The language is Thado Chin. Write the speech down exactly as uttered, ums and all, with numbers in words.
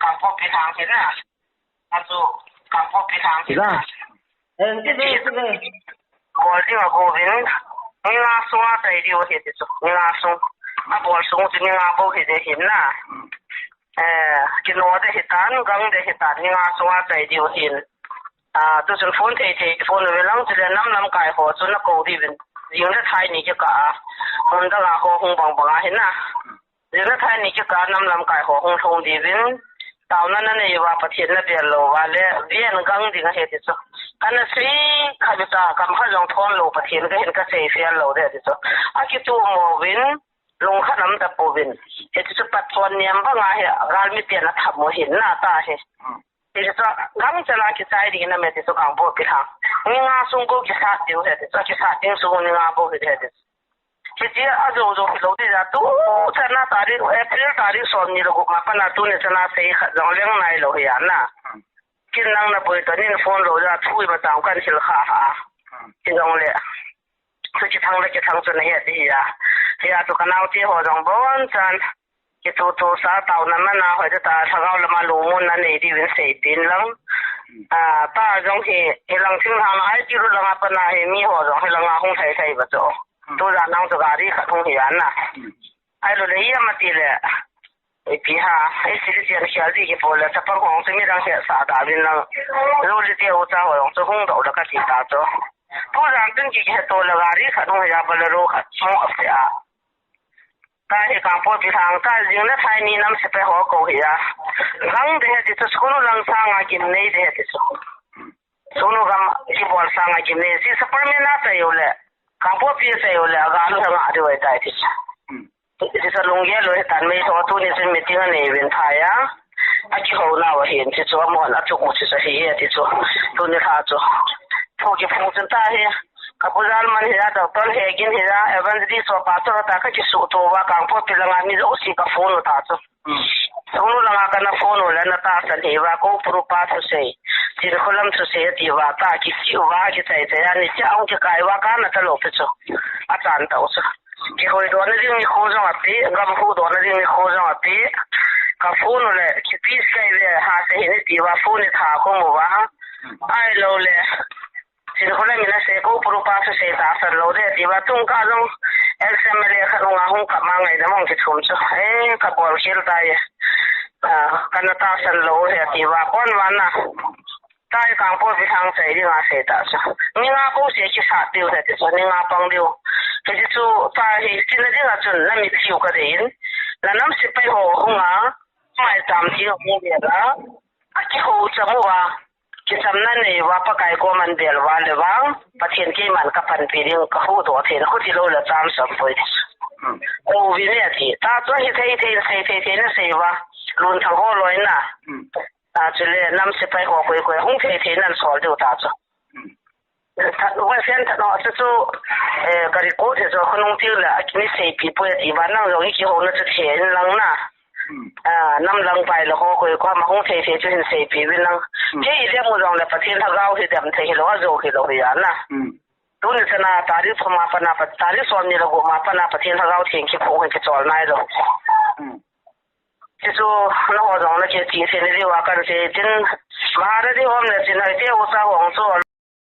Kangpokpi lang hi na. Achu Kangpokpi lang hi na. Kila. Eh, kila, kila. Bol ding a go vin. Ni nga sunga chai diu hi ti chu. Ni nga sung. Abol sung chu ni nga bou hi de hin na. Eh, kino de hi tan, gang de hi tan, ni nga sunga chai diu hin. Ah, tu chun phone thei thei, phone ve lang chule nam lamkai ho chu na ko diuvin. Jing le thai ni kikah a. Mun dang a ho hung bang bang a hin na. Jing le thai ni kikah a nam lamkai ho hung lhung diuvin. Taona na nei uva Pathen na bel lou uva le, ven gang ding ahi ti chu. Kana sei kha bita kam kha jong thon lou Pathen ka hin ka sei fel lou de ti chu. Akitu mo vin, lung kha nam ta pouvin. Hiti chu pat chon niam banga hi, galmi ten atham u hin na ta hi. Hiti chu, gangchela kichai ding na me ti chu Kangpokpi lang. Ni nga sung bou kisat diu hi ti chu, kisat ding sung ni nga bou hi ti chu. Hiti a jou jou hilou ti ja tu, chana tarik, April tarik som ni le gup ma pana tuni chana sei khat jong leng nailou hi a na. Kin nang na boi to nin phone lou ja thu i ma tang kan hil kha ha. Ti jong le. Chu kithang le kithang chu na het ding ahi. Hia chu ka naote ho jong bon chan. Kitutu sa taona mana hoi ta lhagao lama lungmonna nei diuvin seipeh in lang. Ah, ta jong hi, hi lang thinglhang a I T road langa pana hi mi ho jong hi langa hung thei thei ba chu. Tu jan nang chu gari khat hung hi a na. Ahilou le, i ama ti le. Ipi ha, i sili sian sial di ki po le, chapang hong chu midang he sa da vin lang. Lo li te u cha ho hong chu hung do le ka ti ta chu. Tu jan tin ki he to le gari khat hung he ya Bolero khat hung a se a. Ta hi Kangpokpi lang ta jing le thai ni nam sepai ho ko hi a. Gang de he ti chu school lang sanga gimnei de he ti chu. Sunu gam kibol sanga gimnei si sa permanent a chai u le. Kangpokpi a chai u le, aga lu hanga di wai tai ti chu. Ti sa lunggel lou hitan mei tho tuni chun meeting anei uvin phai a. Akihouna u ahin ti chu amahon achuk u ti chu ahi e ti chu. Tuni lha chu. Thu kiphong chun ta hi. Ka pu Jalman hi a, Doctor Hegin hi a, Evangelist Sopa chu ta ka kisuhto uva Kangpokpi langa mi jouse ka phone u ta chu. Sunu langa kana phone u le na tahsan hi uva ko puru pa thusei. Chinkholam thusei ati uva ta kisi uva kichai chai a ni cha hung kikai uva kana ta lou pi chu. Achan ta u chu. Kihoi dona ding nikho jong ape, gam huh dona ding nikho jong ape. Ka phone u le, kipi sei le, ha se hin iti uva phone i tha khum uva. Ahilou le. Chinkholam in asei ko puru pa thusei tahsan lou de, ti uva tung ka jong, L C M L A khat nunga hung kap ma ngaidam hung kithum chu. Eh, ka bol khel tai. Ah, kana tahsan lou he, ti uva kon uva na. Tai Kangpokpi lang chai ding asei ta chu. Ni nga bou se kisat diu he ti chu, ni nga pang diu. Hiti chu ta hi, tina ding a chun na mitlhi u ka dei in. Na nam sepai ho hunga, maicham ding a hung ve la. Akihou cham uva. Kichamna nei uva Pakai koma bel uva le vang. Pathen keiman ka panpi ding ka huhdoh thei na khuti lou le cham sam poi. Ko vi ne ti. Ta chu hi thei thei sei thei thei na sei uva. Lun thang ho loi na. Ta chu le nam sepai ho koi koi hung thei thei nan sol diu ta chu. That, wa sen that no chu chu, eh, ka record he chu khonung ti le, a kini seipi poi ti uva nang jong i kihouna chu thei in lang na. Ah, nam lang pai le ho koi ko ma hung thei thei chu hin seipi uvin lang. Kei i dem u jong le Pathen lhagao hi dem thei hilou, a jou hilou hi a na. Tuni chana tarik thum a pana pa, tarik som ni le gup ma pana Pathen lhagao theng kiphong hi kichol nailou. Ti chu, na ho jong na kiti thei na diu a kan sei tin, Maharani hom le chin hoi te u cha hong chu,